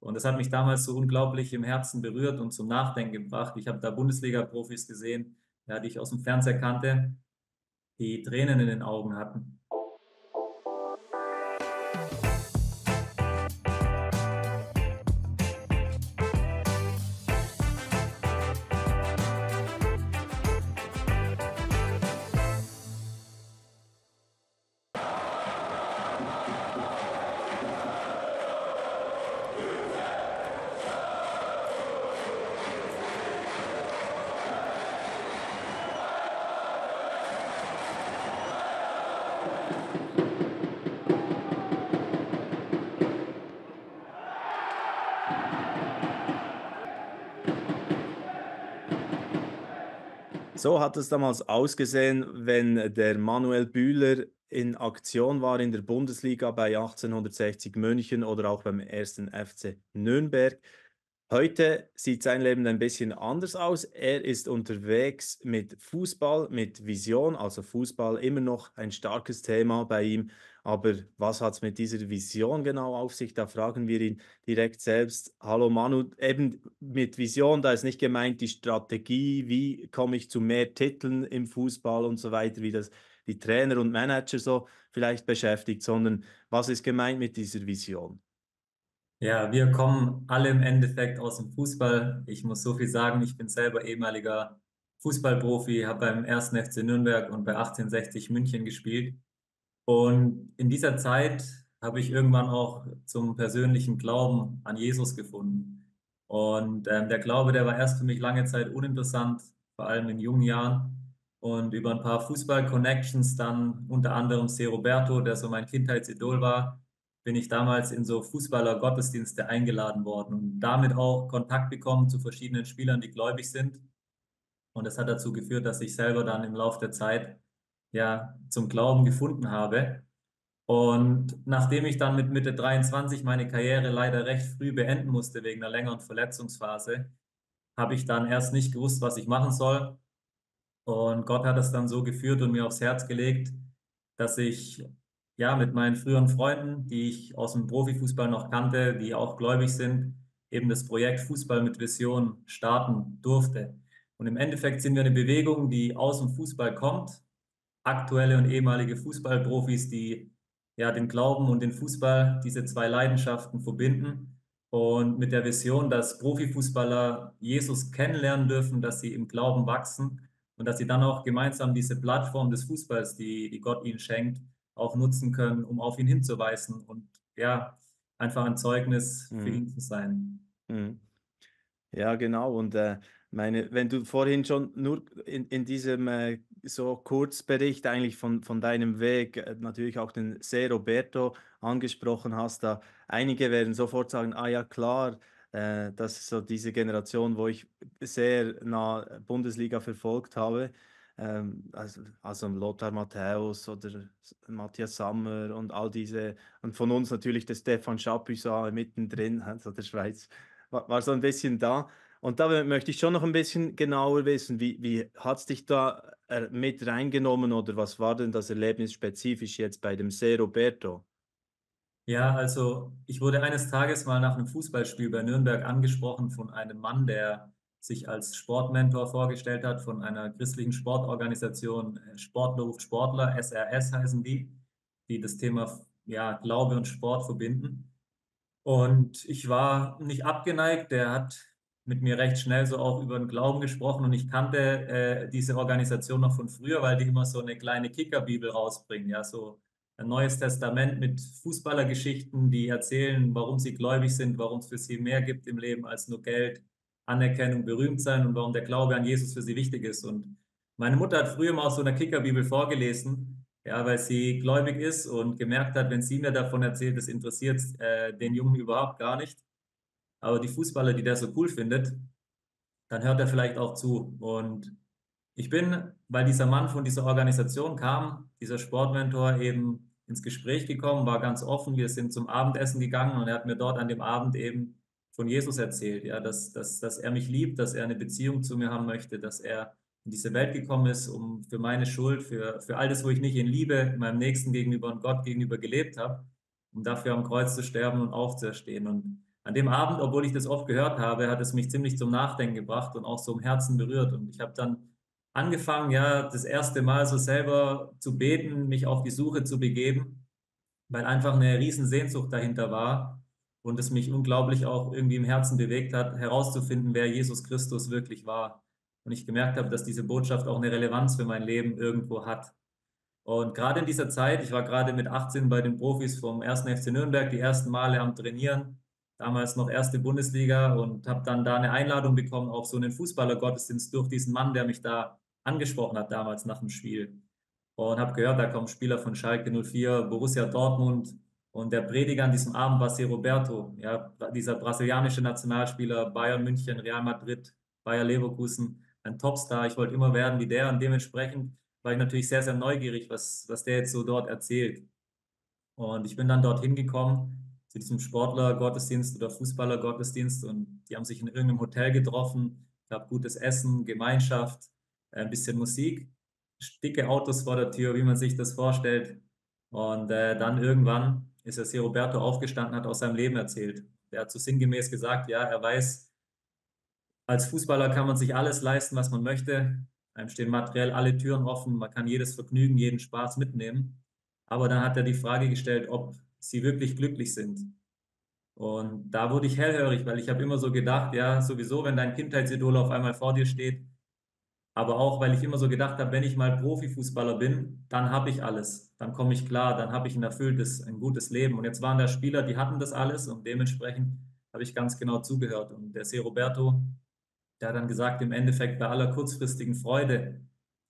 Und das hat mich damals so unglaublich im Herzen berührt und zum Nachdenken gebracht. Ich habe da Bundesliga-Profis gesehen, ja, die ich aus dem Fernseher kannte, die Tränen in den Augen hatten. So hat es damals ausgesehen, wenn der Manuel Bühler in Aktion war in der Bundesliga bei 1860 München oder auch beim 1. FC Nürnberg. Heute sieht sein Leben ein bisschen anders aus. Er ist unterwegs mit Fußball, mit Vision, also Fußball immer noch ein starkes Thema bei ihm. Aber was hat es mit dieser Vision genau auf sich? Da fragen wir ihn direkt selbst. Hallo Manu, eben mit Vision, da ist nicht gemeint die Strategie, wie komme ich zu mehr Titeln im Fußball und so weiter, wie das die Trainer und Manager so vielleicht beschäftigt, sondern was ist gemeint mit dieser Vision? Ja, wir kommen alle im Endeffekt aus dem Fußball. Ich muss so viel sagen, ich bin selber ehemaliger Fußballprofi, habe beim 1. FC Nürnberg und bei 1860 München gespielt. Und in dieser Zeit habe ich irgendwann auch zum persönlichen Glauben an Jesus gefunden. Und der Glaube, der war erst für mich lange Zeit uninteressant, vor allem in jungen Jahren. Und über ein paar Fußball-Connections dann unter anderem C. Roberto, der so mein Kindheitsidol war, bin ich damals in so Fußballer-Gottesdienste eingeladen worden und damit auch Kontakt bekommen zu verschiedenen Spielern, die gläubig sind. Und das hat dazu geführt, dass ich selber dann im Laufe der Zeit ja zum Glauben gefunden habe. Und nachdem ich dann mit Mitte 23 meine Karriere leider recht früh beenden musste wegen einer längeren Verletzungsphase, habe ich dann erst nicht gewusst, was ich machen soll. Und Gott hat es dann so geführt und mir aufs Herz gelegt, dass ich ja mit meinen früheren Freunden, die ich aus dem Profifußball noch kannte, die auch gläubig sind, eben das Projekt Fußball mit Vision starten durfte. Und im Endeffekt sind wir eine Bewegung, die aus dem Fußball kommt, aktuelle und ehemalige Fußballprofis, die ja den Glauben und den Fußball, diese zwei Leidenschaften verbinden und mit der Vision, dass Profifußballer Jesus kennenlernen dürfen, dass sie im Glauben wachsen und dass sie dann auch gemeinsam diese Plattform des Fußballs, die Gott ihnen schenkt, auch nutzen können, um auf ihn hinzuweisen und ja, einfach ein Zeugnis für Mhm. ihn zu sein. Mhm. Ja, genau. Und meine, wenn du vorhin schon nur in diesem so Kurzbericht eigentlich von deinem Weg natürlich auch den Se Roberto angesprochen hast, da einige werden sofort sagen, ah ja klar, das ist so diese Generation, wo ich sehr nah Bundesliga verfolgt habe. Also Lothar Matthäus oder Matthias Sammer und all diese, und von uns natürlich der Stefan Chapuisat mittendrin, also der Schweiz war so ein bisschen da. Und da möchte ich schon noch ein bisschen genauer wissen, wie hat es dich da mit reingenommen oder was war denn das Erlebnis spezifisch jetzt bei dem Se Roberto? Ja, also ich wurde eines Tages mal nach einem Fußballspiel bei Nürnberg angesprochen von einem Mann, der sich als Sportmentor vorgestellt hat, von einer christlichen Sportorganisation, Sportler ruft Sportler, SRS heißen die das Thema ja, Glaube und Sport verbinden. Und ich war nicht abgeneigt, der hat mit mir recht schnell so auch über den Glauben gesprochen und ich kannte diese Organisation noch von früher, weil die immer so eine kleine Kickerbibel rausbringen, ja, so ein Neues Testament mit Fußballergeschichten, die erzählen, warum sie gläubig sind, warum es für sie mehr gibt im Leben als nur Geld, Anerkennung, berühmt sein und warum der Glaube an Jesus für sie wichtig ist. Und meine Mutter hat früher mal aus so einer Kickerbibel vorgelesen, ja, weil sie gläubig ist und gemerkt hat, wenn sie mir davon erzählt, das interessiert den Jungen überhaupt gar nicht. Aber die Fußballer, die der so cool findet, dann hört er vielleicht auch zu. Und ich bin, weil dieser Mann von dieser Organisation kam, dieser Sportmentor, eben ins Gespräch gekommen, war ganz offen. Wir sind zum Abendessen gegangen und er hat mir dort an dem Abend eben von Jesus erzählt, ja, dass er mich liebt, dass er eine Beziehung zu mir haben möchte, dass er in diese Welt gekommen ist, um für meine Schuld, für all das, wo ich nicht in Liebe meinem Nächsten gegenüber und Gott gegenüber gelebt habe, um dafür am Kreuz zu sterben und aufzuerstehen. Und an dem Abend, obwohl ich das oft gehört habe, hat es mich ziemlich zum Nachdenken gebracht und auch so im Herzen berührt. Und ich habe dann angefangen, ja, das erste Mal so selber zu beten, mich auf die Suche zu begeben, weil einfach eine riesen Sehnsucht dahinter war und es mich unglaublich auch irgendwie im Herzen bewegt hat, herauszufinden, wer Jesus Christus wirklich war. Und ich gemerkt habe, dass diese Botschaft auch eine Relevanz für mein Leben irgendwo hat. Und gerade in dieser Zeit, ich war gerade mit 18 bei den Profis vom 1. FC Nürnberg, die ersten Male am Trainieren, damals noch erste Bundesliga, und habe dann da eine Einladung bekommen auf so einen Fußballergottesdienst durch diesen Mann, der mich da angesprochen hat damals nach dem Spiel. Und habe gehört, da kommen Spieler von Schalke 04, Borussia Dortmund, und der Prediger an diesem Abend war C. Roberto, ja, dieser brasilianische Nationalspieler, Bayern München, Real Madrid, Bayer Leverkusen, ein Topstar. Ich wollte immer werden wie der, und dementsprechend war ich natürlich sehr, sehr neugierig, was der jetzt so dort erzählt. Und ich bin dann dorthin gekommen zu diesem Sportler-Gottesdienst oder Fußballer-Gottesdienst, und die haben sich in irgendeinem Hotel getroffen. Es gab gutes Essen, Gemeinschaft, ein bisschen Musik, dicke Autos vor der Tür, wie man sich das vorstellt. Und dann irgendwann ist der C. Roberto aufgestanden, hat aus seinem Leben erzählt. Er hat so sinngemäß gesagt, ja, er weiß, als Fußballer kann man sich alles leisten, was man möchte. Einem stehen materiell alle Türen offen. Man kann jedes Vergnügen, jeden Spaß mitnehmen. Aber dann hat er die Frage gestellt, ob sie wirklich glücklich sind. Und da wurde ich hellhörig, weil ich habe immer so gedacht, ja, sowieso, wenn dein Kindheitsidol auf einmal vor dir steht, aber auch, weil ich immer so gedacht habe, wenn ich mal Profifußballer bin, dann habe ich alles. Dann komme ich klar, dann habe ich ein erfülltes, ein gutes Leben. Und jetzt waren da Spieler, die hatten das alles, und dementsprechend habe ich ganz genau zugehört. Und der C. Roberto, der hat dann gesagt, im Endeffekt bei aller kurzfristigen Freude,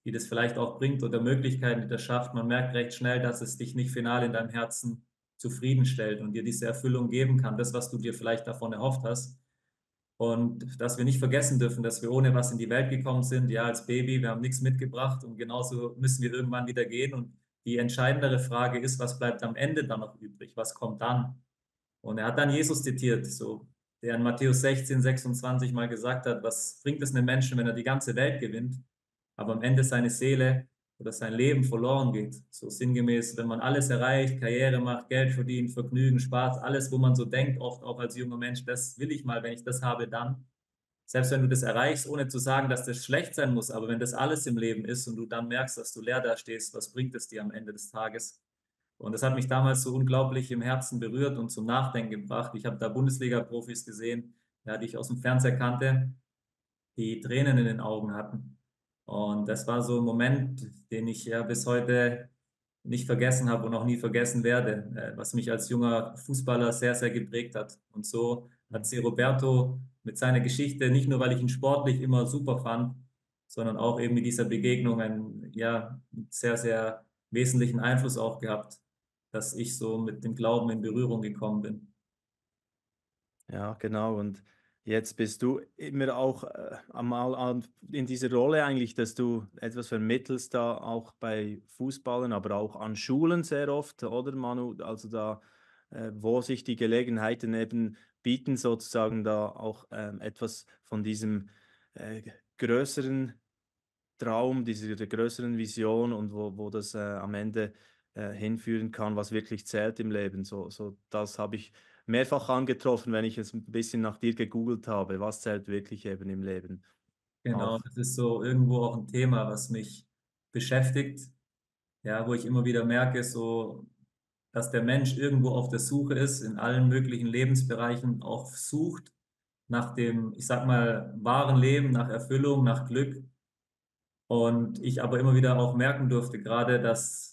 die das vielleicht auch bringt, oder Möglichkeiten, die das schafft, man merkt recht schnell, dass es dich nicht final in deinem Herzen zufriedenstellt und dir diese Erfüllung geben kann, das, was du dir vielleicht davon erhofft hast. Und dass wir nicht vergessen dürfen, dass wir ohne was in die Welt gekommen sind, ja, als Baby, wir haben nichts mitgebracht, und genauso müssen wir irgendwann wieder gehen. Und die entscheidendere Frage ist, was bleibt am Ende dann noch übrig? Was kommt dann? Und er hat dann Jesus zitiert, so, der in Matthäus 16, 26 mal gesagt hat, was bringt es einem Menschen, wenn er die ganze Welt gewinnt, aber am Ende seine Seele oder sein Leben verloren geht. So sinngemäß, wenn man alles erreicht, Karriere macht, Geld verdient, Vergnügen, Spaß, alles, wo man so denkt, oft auch als junger Mensch, das will ich mal, wenn ich das habe, dann. Selbst wenn du das erreichst, ohne zu sagen, dass das schlecht sein muss, aber wenn das alles im Leben ist und du dann merkst, dass du leer da stehst, was bringt es dir am Ende des Tages? Und das hat mich damals so unglaublich im Herzen berührt und zum Nachdenken gebracht. Ich habe da Bundesliga-Profis gesehen, ja, die ich aus dem Fernseher kannte, die Tränen in den Augen hatten. Und das war so ein Moment, den ich ja bis heute nicht vergessen habe und auch nie vergessen werde, was mich als junger Fußballer sehr, sehr geprägt hat. Und so hat C. Roberto mit seiner Geschichte, nicht nur, weil ich ihn sportlich immer super fand, sondern auch eben mit dieser Begegnung einen, ja, sehr, sehr wesentlichen Einfluss auch gehabt, dass ich so mit dem Glauben in Berührung gekommen bin. Ja, genau. Und jetzt bist du immer auch einmal in dieser Rolle eigentlich, dass du etwas vermittelst, da auch bei Fußballern, aber auch an Schulen sehr oft, oder Manu? Also da, wo sich die Gelegenheiten eben bieten, sozusagen da auch etwas von diesem äh, größeren Traum, dieser größeren Vision, und wo das am Ende hinführen kann, was wirklich zählt im Leben. So das habe ich mehrfach angetroffen, wenn ich es ein bisschen nach dir gegoogelt habe. Was zählt wirklich eben im Leben Genau, auch? das ist so irgendwo auch ein Thema, was mich beschäftigt, ja, wo ich immer wieder merke, so, dass der Mensch irgendwo auf der Suche ist, in allen möglichen Lebensbereichen auch sucht nach dem, ich sag mal, wahren Leben, nach Erfüllung, nach Glück. Und ich aber immer wieder auch merken durfte, gerade dass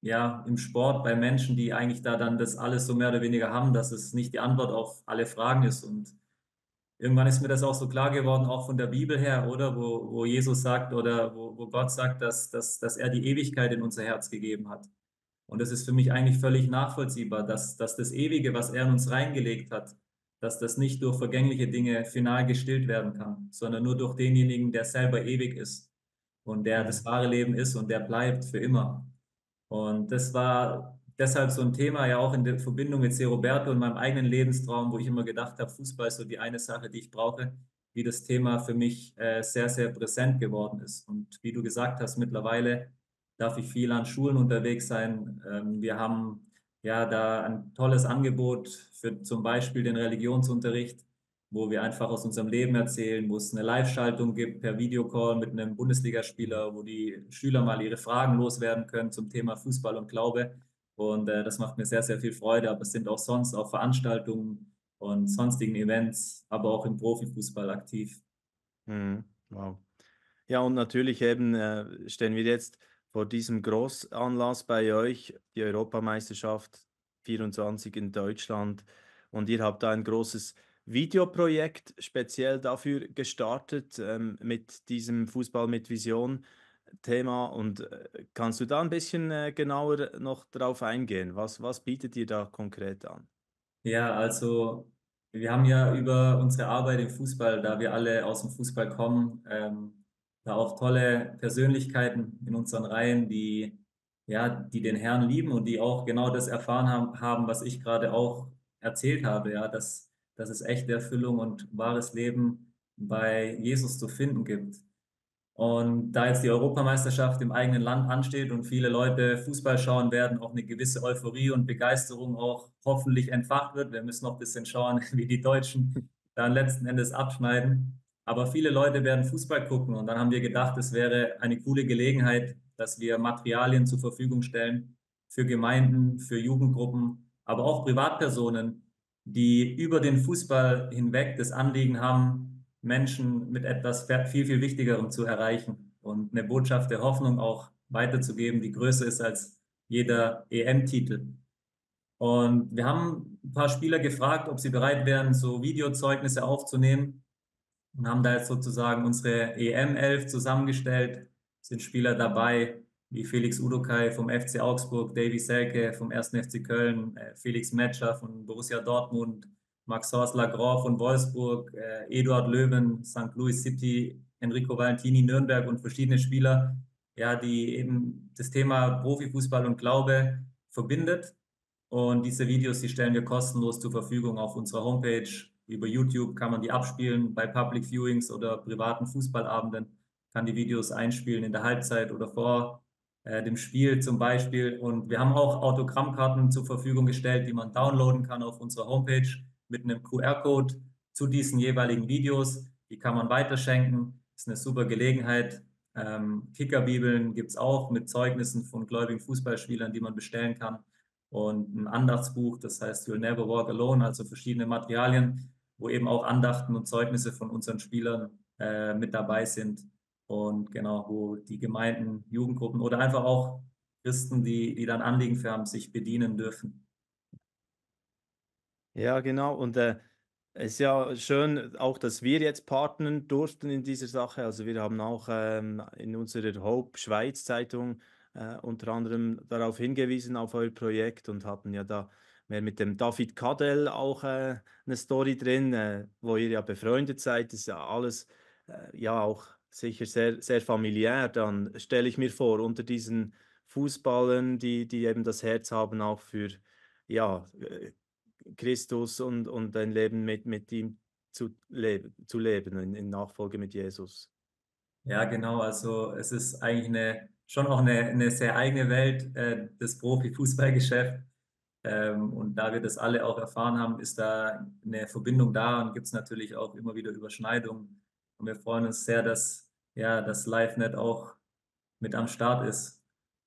ja im Sport bei Menschen, die eigentlich da dann das alles so mehr oder weniger haben, dass es nicht die Antwort auf alle Fragen ist. Und irgendwann ist mir das auch so klar geworden, auch von der Bibel her, oder wo Jesus sagt oder wo Gott sagt, dass er die Ewigkeit in unser Herz gegeben hat. Und das ist für mich eigentlich völlig nachvollziehbar, dass das Ewige, was er in uns reingelegt hat, dass das nicht durch vergängliche Dinge final gestillt werden kann, sondern nur durch denjenigen, der selber ewig ist und der das Mhm. wahre Leben ist und der bleibt für immer. Und das war deshalb so ein Thema, ja auch in der Verbindung mit C. Roberto und meinem eigenen Lebenstraum, wo ich immer gedacht habe, Fußball ist so die eine Sache, die ich brauche, wie das Thema für mich sehr, sehr präsent geworden ist. Und wie du gesagt hast, mittlerweile darf ich viel an Schulen unterwegs sein. Wir haben ja, da ein tolles Angebot für zum Beispiel den Religionsunterricht, wo wir einfach aus unserem Leben erzählen, wo es eine Live-Schaltung gibt per Videocall mit einem Bundesligaspieler, wo die Schüler mal ihre Fragen loswerden können zum Thema Fußball und Glaube. Und das macht mir sehr, sehr viel Freude. Aber es sind auch sonst auch Veranstaltungen und sonstigen Events, aber auch im Profifußball aktiv. Mhm. Wow. Ja, und natürlich eben stehen wir jetzt vor diesem Großanlass bei euch, die Europameisterschaft 24 in Deutschland. Und ihr habt da ein großes Videoprojekt speziell dafür gestartet, mit diesem Fußball mit Vision Thema. Und kannst du da ein bisschen genauer noch drauf eingehen? Was bietet ihr da konkret an? Ja, also wir haben ja über unsere Arbeit im Fußball, da wir alle aus dem Fußball kommen, da auch tolle Persönlichkeiten in unseren Reihen, die ja, die den Herrn lieben und die auch genau das erfahren haben, was ich gerade auch erzählt habe, ja, dass es echte Erfüllung und wahres Leben bei Jesus zu finden gibt. Und da jetzt die Europameisterschaft im eigenen Land ansteht und viele Leute Fußball schauen werden, auch eine gewisse Euphorie und Begeisterung auch hoffentlich entfacht wird. Wir müssen noch ein bisschen schauen, wie die Deutschen dann letzten Endes abschneiden. Aber viele Leute werden Fußball gucken und dann haben wir gedacht, es wäre eine coole Gelegenheit, dass wir Materialien zur Verfügung stellen für Gemeinden, für Jugendgruppen, aber auch Privatpersonen, die über den Fußball hinweg das Anliegen haben, Menschen mit etwas viel, viel Wichtigerem zu erreichen und eine Botschaft der Hoffnung auch weiterzugeben, die größer ist als jeder EM-Titel. Und wir haben ein paar Spieler gefragt, ob sie bereit wären, so Videozeugnisse aufzunehmen und haben da jetzt sozusagen unsere EM-11 zusammengestellt. Es sind Spieler dabei wie Felix Udokai vom FC Augsburg, Davy Selke vom 1. FC Köln, Felix Metscher von Borussia Dortmund, Max-Horst Lagrange von Wolfsburg, Eduard Löwen, St. Louis City, Enrico Valentini, Nürnberg und verschiedene Spieler, ja, die eben das Thema Profifußball und Glaube verbindet. Und diese Videos, die stellen wir kostenlos zur Verfügung auf unserer Homepage. Über YouTube kann man die abspielen bei Public Viewings oder privaten Fußballabenden, kann die Videos einspielen in der Halbzeit oder vor dem Spiel zum Beispiel. Und wir haben auch Autogrammkarten zur Verfügung gestellt, die man downloaden kann auf unserer Homepage mit einem QR-Code zu diesen jeweiligen Videos. Die kann man weiterschenken. Das ist eine super Gelegenheit. Kickerbibeln gibt es auch mit Zeugnissen von gläubigen Fußballspielern, die man bestellen kann und ein Andachtsbuch, das heißt You'll Never Walk Alone, also verschiedene Materialien, wo eben auch Andachten und Zeugnisse von unseren Spielern mit dabei sind und genau, wo die Gemeinden, Jugendgruppen oder einfach auch Christen, die dann Anliegen für haben, sich bedienen dürfen. Ja, genau. Und es ist ja schön, auch dass wir jetzt partnern durften in dieser Sache. Also wir haben auch in unserer Hope Schweiz Zeitung unter anderem darauf hingewiesen, auf euer Projekt und hatten ja da mehr mit dem David Kadel auch eine Story drin, wo ihr ja befreundet seid. Das ist ja alles ja auch sicher sehr, sehr familiär, dann stelle ich mir vor, unter diesen Fußballern, die eben das Herz haben auch für ja, Christus und ein Leben mit ihm zu leben in Nachfolge mit Jesus. Ja, genau. Also es ist eigentlich schon auch eine sehr eigene Welt, das Profifußballgeschäft. Und da wir das alle auch erfahren haben, ist da eine Verbindung da und gibt es natürlich auch immer wieder Überschneidungen. Und wir freuen uns sehr, dass ja das LiveNet auch mit am Start ist,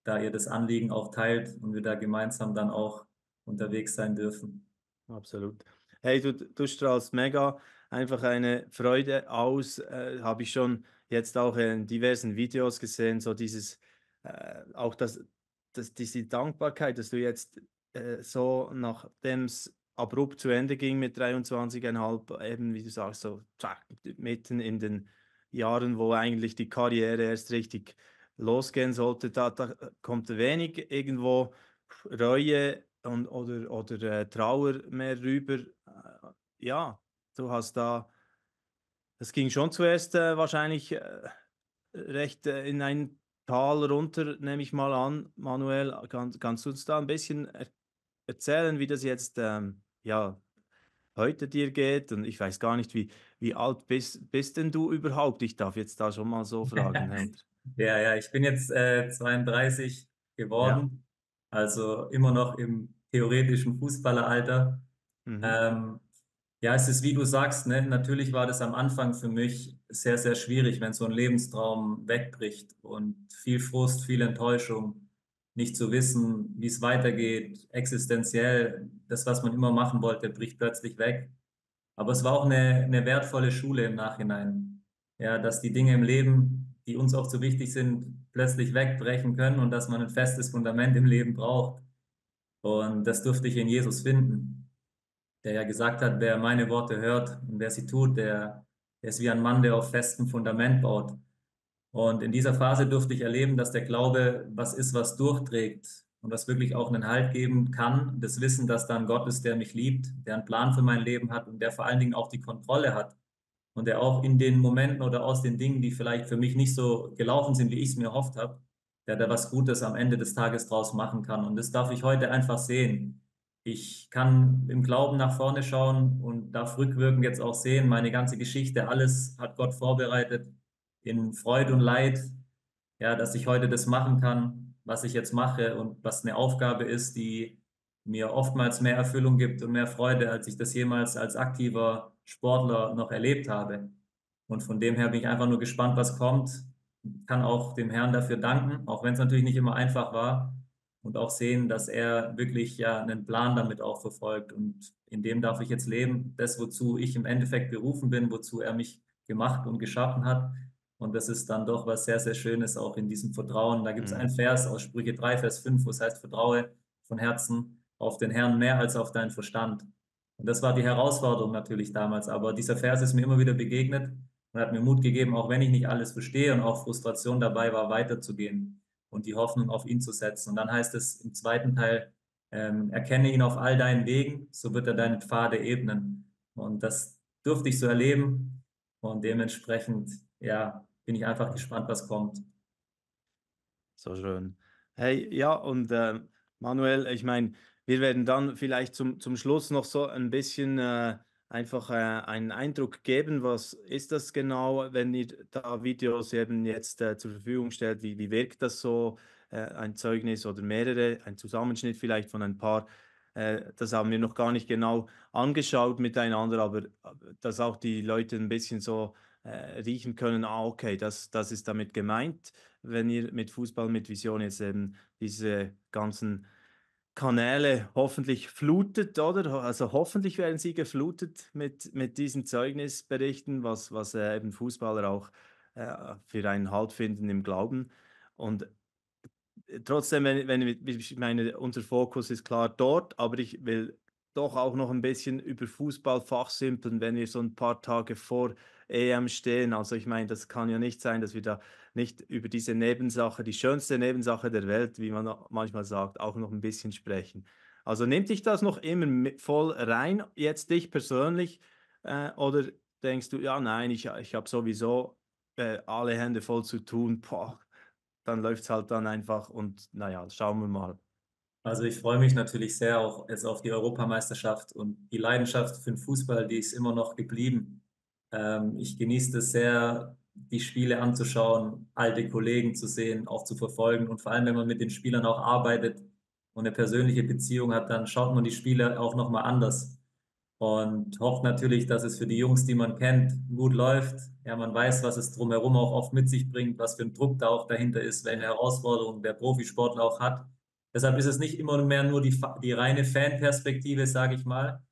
da ihr das Anliegen auch teilt und wir da gemeinsam dann auch unterwegs sein dürfen. Absolut. Hey, du strahlst mega einfach eine Freude aus. Habe ich schon jetzt auch in diversen Videos gesehen, so dieses, auch diese Dankbarkeit, dass du jetzt so, nachdem es abrupt zu Ende ging mit 23,5, eben wie du sagst, so zack, mitten in den Jahren, wo eigentlich die Karriere erst richtig losgehen sollte, da kommt wenig irgendwo Reue oder Trauer mehr rüber. Ja, du hast da das ging schon zuerst, wahrscheinlich, recht, in ein Tal runter, nehme ich mal an. Manuel, kannst du uns da ein bisschen erzählen, wie das jetzt, ja, heute dir geht? Und ich weiß gar nicht, wie alt bist denn du überhaupt? Ich darf jetzt da schon mal so fragen, ne, oder? Ja, ja, ich bin jetzt 32 Ja, geworden, also immer noch im theoretischen Fußballeralter. Mhm. Ähm, ja, es ist wie du sagst, ne? Natürlich war das am Anfang für mich sehr, sehr schwierig, wenn so ein Lebenstraum wegbricht und viel Frust, viel Enttäuschung, nicht zu wissen, wie es weitergeht, existenziell, das, was man immer machen wollte, bricht plötzlich weg. Aber es war auch eine wertvolle Schule im Nachhinein. Ja, dass die Dinge im Leben, die uns auch so wichtig sind, plötzlich wegbrechen können und dass man ein festes Fundament im Leben braucht. Und das durfte ich in Jesus finden, der ja gesagt hat, wer meine Worte hört und wer sie tut, der ist wie ein Mann, der auf festem Fundament baut. Und in dieser Phase durfte ich erleben, dass der Glaube was ist, was durchträgt und was wirklich auch einen Halt geben kann. Das Wissen, dass da ein Gott ist, der mich liebt, der einen Plan für mein Leben hat und der vor allen Dingen auch die Kontrolle hat. Und der auch in den Momenten oder aus den Dingen, die vielleicht für mich nicht so gelaufen sind, wie ich es mir erhofft habe, der da was Gutes am Ende des Tages draus machen kann. Und das darf ich heute einfach sehen. Ich kann im Glauben nach vorne schauen und darf rückwirkend jetzt auch sehen, meine ganze Geschichte, alles hat Gott vorbereitet in Freude und Leid, ja, dass ich heute das machen kann, was ich jetzt mache und was eine Aufgabe ist, die mir oftmals mehr Erfüllung gibt und mehr Freude, als ich das jemals als aktiver Sportler noch erlebt habe. Und von dem her bin ich einfach nur gespannt, was kommt. Kann auch dem Herrn dafür danken, auch wenn es natürlich nicht immer einfach war. Und auch sehen, dass er wirklich ja einen Plan damit auch verfolgt. Und in dem darf ich jetzt leben. Das, wozu ich im Endeffekt berufen bin, wozu er mich gemacht und geschaffen hat. Und das ist dann doch was sehr, sehr Schönes auch in diesem Vertrauen. Da gibt es einen Mhm. Vers aus Sprüche 3 Vers 5, wo es heißt, vertraue von Herzen auf den Herrn mehr als auf deinen Verstand. Und das war die Herausforderung natürlich damals. Aber dieser Vers ist mir immer wieder begegnet und hat mir Mut gegeben, auch wenn ich nicht alles verstehe und auch Frustration dabei war, weiterzugehen und die Hoffnung auf ihn zu setzen. Und dann heißt es im zweiten Teil, erkenne ihn auf all deinen Wegen, so wird er deine Pfade ebnen. Und das durfte ich so erleben. Und dementsprechend, ja, bin ich einfach gespannt, was kommt. So schön. Hey, ja, und Manuel, ich meine, wir werden dann vielleicht zum Schluss noch so ein bisschen einfach einen Eindruck geben, was ist das genau, wenn ihr da Videos eben jetzt zur Verfügung stellt, wie wirkt das so, ein Zeugnis oder mehrere, ein Zusammenschnitt vielleicht von ein paar. Das haben wir noch gar nicht genau angeschaut miteinander, aber dass auch die Leute ein bisschen so riechen können, ah, okay, das ist damit gemeint, wenn ihr mit Fußball mit Vision jetzt eben diese ganzen Kanäle hoffentlich flutet, oder? Also hoffentlich werden sie geflutet mit diesen Zeugnisberichten, was eben Fußballer auch für einen Halt finden im Glauben. Und trotzdem, ich meine, unser Fokus ist klar dort, aber ich will doch auch noch ein bisschen über Fußball fachsimpeln, wenn wir so ein paar Tage vor EM stehen. Also ich meine, das kann ja nicht sein, dass wir da nicht über diese Nebensache, die schönste Nebensache der Welt, wie man manchmal sagt, auch noch ein bisschen sprechen. Also nimmt dich das noch immer voll rein, jetzt dich persönlich, oder denkst du, ja, nein, ich habe sowieso alle Hände voll zu tun, boah, dann läuft es halt dann einfach und naja, schauen wir mal. Also ich freue mich natürlich sehr auch jetzt auf die Europameisterschaft und die Leidenschaft für den Fußball, die ist immer noch geblieben. Ich genieße es sehr, die Spiele anzuschauen, alte Kollegen zu sehen, auch zu verfolgen und vor allem, wenn man mit den Spielern auch arbeitet und eine persönliche Beziehung hat, dann schaut man die Spiele auch nochmal anders und hofft natürlich, dass es für die Jungs, die man kennt, gut läuft. Ja, man weiß, was es drumherum auch oft mit sich bringt, was für ein Druck da auch dahinter ist, welche Ja. Herausforderungen der Profisportler auch hat. Deshalb ist es nicht immer mehr nur die reine Fanperspektive, sage ich mal.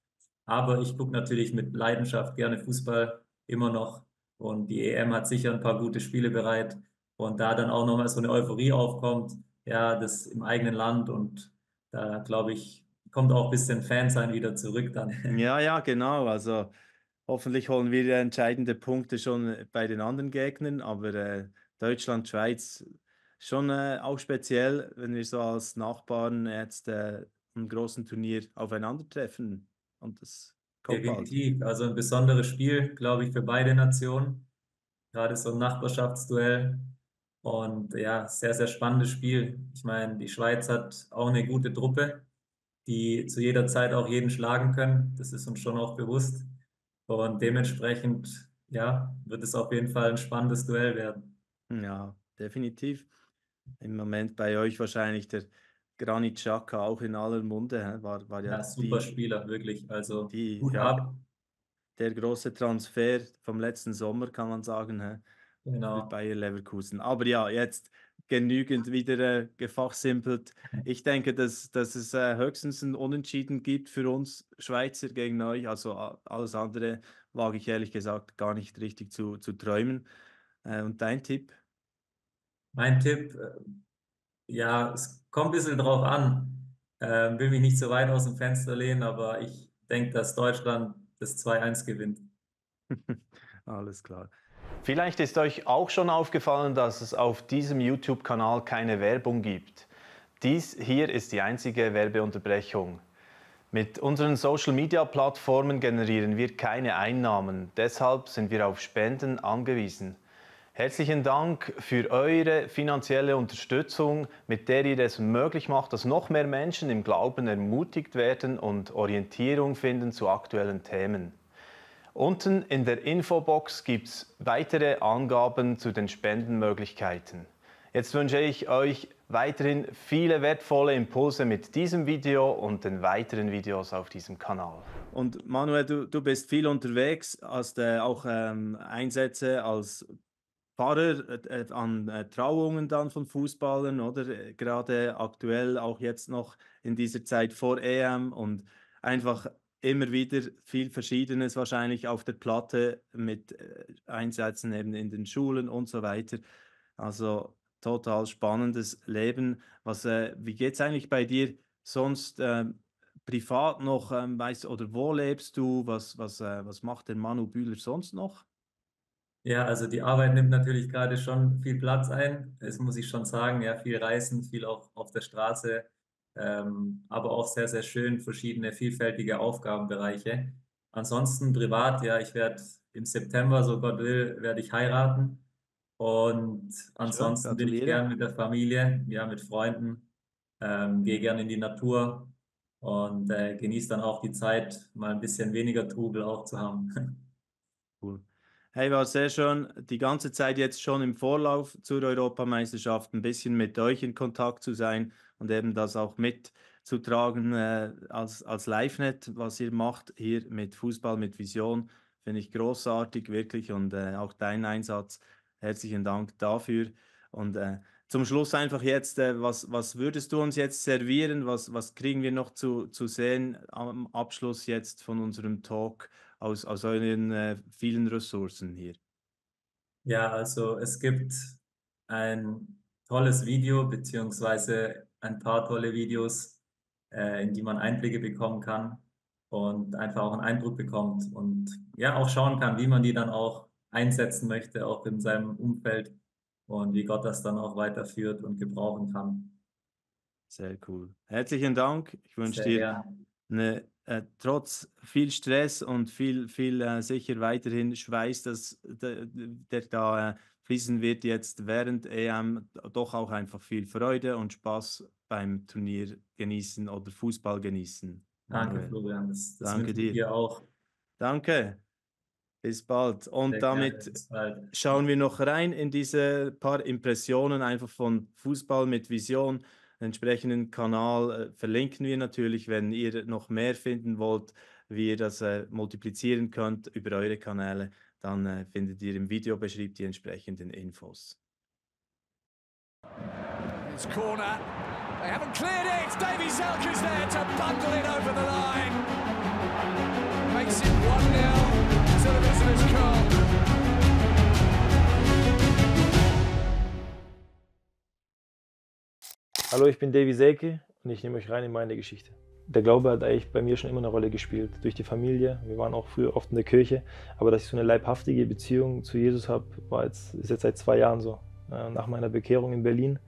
Aber ich gucke natürlich mit Leidenschaft gerne Fußball immer noch. Und die EM hat sicher ein paar gute Spiele bereit. Und da dann auch nochmal so eine Euphorie aufkommt, ja, das im eigenen Land. Und da glaube ich, kommt auch ein bisschen Fansein wieder zurück dann. Ja, ja, genau. Also hoffentlich holen wir entscheidende Punkte schon bei den anderen Gegnern, aber Deutschland, Schweiz schon auch speziell, wenn wir so als Nachbarn jetzt im großen Turnier aufeinandertreffen. Und das kommt bald. Definitiv. Also ein besonderes Spiel, glaube ich, für beide Nationen. Gerade so ein Nachbarschaftsduell. Und ja, sehr, sehr spannendes Spiel. Ich meine, die Schweiz hat auch eine gute Truppe, die zu jeder Zeit auch jeden schlagen können. Das ist uns schon auch bewusst. Und dementsprechend, ja, wird es auf jeden Fall ein spannendes Duell werden. Ja, definitiv. Im Moment bei euch wahrscheinlich der Granit Xhaka auch in aller Munde, hä? War ja Ja, super Spieler, wirklich. Also Hut ja, ab. der große Transfer vom letzten Sommer, kann man sagen, hä? Für Genau. Bayer Leverkusen. Aber ja, jetzt genügend wieder gefachsimpelt. Ich denke, dass es höchstens ein Unentschieden gibt für uns Schweizer gegen euch. Also alles andere wage ich ehrlich gesagt gar nicht richtig zu träumen. Und dein Tipp? Mein Tipp, ja, es kommt ein bisschen drauf an. Will mich nicht so weit aus dem Fenster lehnen, aber ich denke, dass Deutschland das 2-1 gewinnt. Alles klar. Vielleicht ist euch auch schon aufgefallen, dass es auf diesem YouTube-Kanal keine Werbung gibt. Dies hier ist die einzige Werbeunterbrechung. Mit unseren Social-Media-Plattformen generieren wir keine Einnahmen, deshalb sind wir auf Spenden angewiesen. Herzlichen Dank für eure finanzielle Unterstützung, mit der ihr es möglich macht, dass noch mehr Menschen im Glauben ermutigt werden und Orientierung finden zu aktuellen Themen. Unten in der Infobox gibt es weitere Angaben zu den Spendenmöglichkeiten. Jetzt wünsche ich euch weiterhin viele wertvolle Impulse mit diesem Video und den weiteren Videos auf diesem Kanal. Und Manuel, du bist viel unterwegs, hast auch Einsätze als Pfarrer an Trauungen dann von Fußballern, oder? Gerade aktuell auch jetzt noch in dieser Zeit vor EM und einfach immer wieder viel Verschiedenes wahrscheinlich auf der Platte mit Einsätzen eben in den Schulen und so weiter. Also total spannendes Leben. Wie geht es eigentlich bei dir sonst privat noch? Oder wo lebst du? Was macht der Manu Bühler sonst noch? Ja, also die Arbeit nimmt natürlich gerade schon viel Platz ein. Das muss ich schon sagen. Ja, viel Reisen, viel auch auf der Straße, aber auch sehr, sehr schön, verschiedene vielfältige Aufgabenbereiche. Ansonsten privat, ja, ich werde im September, so Gott will, werde ich heiraten. Und Schön, ansonsten bin ich gratuliere. gern mit der Familie, ja, mit Freunden, gehe gern in die Natur und genieße dann auch die Zeit, mal ein bisschen weniger Trubel auch zu haben. Cool. Hey, war sehr schön, die ganze Zeit jetzt schon im Vorlauf zur Europameisterschaft ein bisschen mit euch in Kontakt zu sein und eben das auch mitzutragen als LiveNet, was ihr macht hier mit Fußball mit Vision. Finde ich großartig, wirklich. Und auch dein Einsatz, herzlichen Dank dafür. Und zum Schluss einfach jetzt, was würdest du uns jetzt servieren? Was kriegen wir noch zu sehen am Abschluss jetzt von unserem Talk? Aus euren vielen Ressourcen hier. Ja, also es gibt ein tolles Video beziehungsweise ein paar tolle Videos, in die man Einblicke bekommen kann und einfach auch einen Eindruck bekommt und ja auch schauen kann, wie man die dann auch einsetzen möchte, auch in seinem Umfeld und wie Gott das dann auch weiterführt und gebrauchen kann. Sehr cool. Herzlichen Dank. Ich wünsche Sehr dir gern. trotz viel Stress und viel sicher weiterhin Schweiß, der da fließen wird jetzt während EM, doch auch einfach viel Freude und Spaß beim Turnier genießen oder Fußball genießen. Danke, Manuel, Florian. Das danke wünsche ich dir. dir auch. Danke. Bis bald. Und Sehr gerne. damit Bis bald. schauen wir noch rein in diese paar Impressionen einfach von Fußball mit Vision. Den entsprechenden Kanal verlinken wir natürlich, wenn ihr noch mehr finden wollt, wie ihr das multiplizieren könnt über eure Kanäle, dann findet ihr im Videobeschrieb die entsprechenden Infos. It's corner. They haven't cleared it. Davy Selke's there to bundle it over the line. Makes it 1-0 to the visitors' goal. Hallo, ich bin Davy Selke und ich nehme euch rein in meine Geschichte. Der Glaube hat eigentlich bei mir schon immer eine Rolle gespielt, durch die Familie. Wir waren auch früher oft in der Kirche, aber dass ich so eine leibhaftige Beziehung zu Jesus habe, ist jetzt seit 2 Jahren so. Nach meiner Bekehrung in Berlin,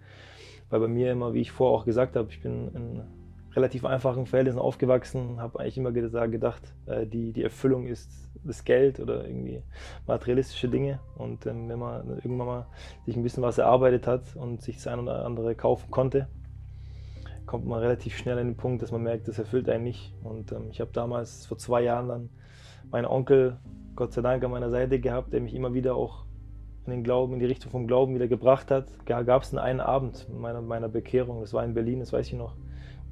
weil bei mir immer, wie ich vorher auch gesagt habe, ich bin in relativ einfachen Verhältnissen aufgewachsen, habe eigentlich immer gedacht, die Erfüllung ist das Geld oder irgendwie materialistische Dinge. Und wenn man irgendwann mal sich ein bisschen was erarbeitet hat und sich das ein oder andere kaufen konnte, kommt man relativ schnell an den Punkt, dass man merkt, das erfüllt einen nicht. Und ich habe damals vor 2 Jahren dann meinen Onkel, Gott sei Dank, an meiner Seite gehabt, der mich immer wieder auch in den Glauben, in die Richtung vom Glauben wieder gebracht hat, gab es einen Abend meiner Bekehrung, das war in Berlin, das weiß ich noch,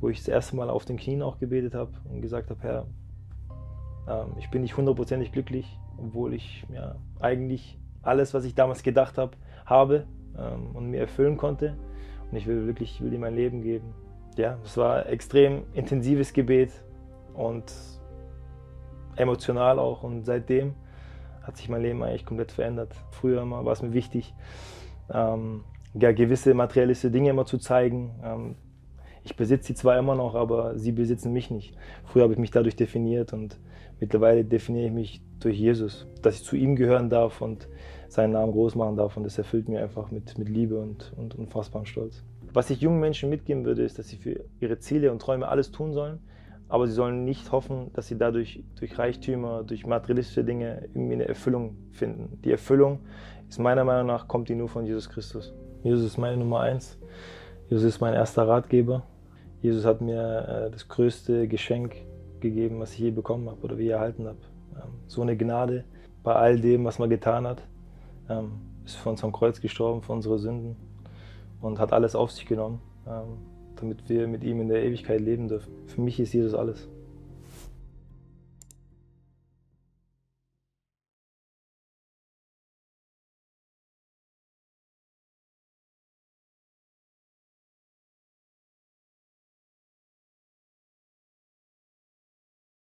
wo ich das erste Mal auf den Knien auch gebetet habe und gesagt habe, Herr, ich bin nicht hundertprozentig glücklich, obwohl ich eigentlich alles, was ich damals gedacht habe und mir erfüllen konnte. Und ich will ihm mein Leben geben. Ja, es war ein extrem intensives Gebet und emotional auch. Und seitdem hat sich mein Leben eigentlich komplett verändert. Früher immer war es mir wichtig, gewisse materialistische Dinge immer zu zeigen. Ich besitze sie zwar immer noch, aber sie besitzen mich nicht. Früher habe ich mich dadurch definiert und mittlerweile definiere ich mich durch Jesus, dass ich zu ihm gehören darf und seinen Namen groß machen darf, und das erfüllt mir einfach mit Liebe und unfassbarem Stolz. Was ich jungen Menschen mitgeben würde, ist, dass sie für ihre Ziele und Träume alles tun sollen, aber sie sollen nicht hoffen, dass sie dadurch durch Reichtümer, durch materialistische Dinge irgendwie eine Erfüllung finden. Die Erfüllung ist meiner Meinung nach, kommt die nur von Jesus Christus. Jesus ist meine Nummer 1. Jesus ist mein erster Ratgeber. Jesus hat mir das größte Geschenk gegeben, was ich je bekommen habe oder je erhalten habe. So eine Gnade bei all dem, was man getan hat. Ist für uns am Kreuz gestorben, für unsere Sünden, und hat alles auf sich genommen, damit wir mit ihm in der Ewigkeit leben dürfen. Für mich ist Jesus alles.